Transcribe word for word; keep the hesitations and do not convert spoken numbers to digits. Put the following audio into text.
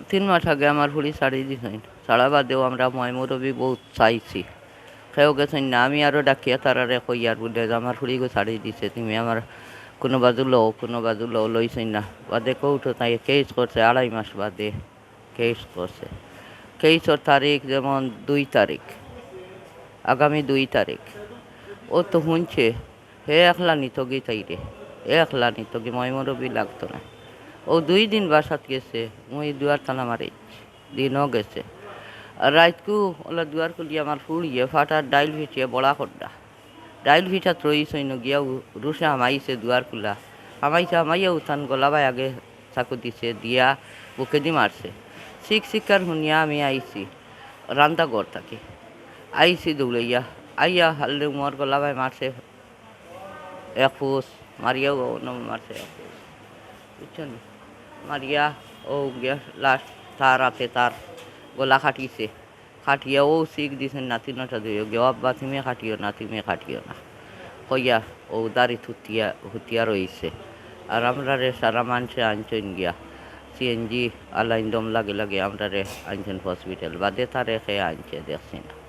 তিন মাস আগে আমার ফুড়ি ছাড়ি দিছইন। ছাড়া বাদেও আমরা ময়-মুরব্বি বউত চাইছি, কেউ গেছইন না। আমি আরো ডাকিয়া তারারে কইয়ার বুলে যে আমার ফুড়িগু ছাড়ি দিছে, তুমি আমার কুনু বাজু লও, কুনু বাজু লও, লইছইন না। বাদে কোর্টো তাই কেস করছে, আড়াই মাস বাদে কেস করছে। কেসর তারিখ যেমন দুই তারিখ, আগামী দুই তারিখ। ও তো হুনছে, হে একলা নিতগি তাইরে, একলা নিতগি, ময়-মুরব্বি লাগতো না। ও দুই দিন বাসাত গেছে, মুই দুয়ার তালা মারি, দিনও গেছে। আর রাইতকু ওলা দুয়ার খুলিয়া আমার ফুড়িয়ে ফাটার ডাইল ফিটিয়া বড়া করডা। ডাইল ফিটাত রইছইন গিয়া উ-, রুশে হামাইছে দুয়ার খুলা। হামাইছে, হামাইয়া উতান গলাবায় আগে চাকু দিছে, দিয়া বুকেদি মারছে। চিক চিকার হুনিয়া আমি আইছি রান্দা ঘর থাকি। আইছি দৌড়াইয়া, আইয়া হারলে মোর গলাবায় মারছে এক ফুস, মারিয়াও অনো মারছে এক ফুস। বুঝছো নি? মারিয়া ও গিয়া লাস্ট তার আতে তার গলা কাটিছে। কাটিয়া ও চিক দিছে, নাতি নটা দুইও গিয়া, "ও আব্বা, তুমি কাটিও না, তুমি কাটিও না।" কইয়া ও দাড়ি থুতিয়া, হুতিয়া রইছে। আর আমরারে সারা মানষে আনছইন গিয়া। সিএনজি আলাইন দম লাগে লাগে আমরারে আনছইন হসপিটাল। বাদে তারে কে আনছে, দেখছি না।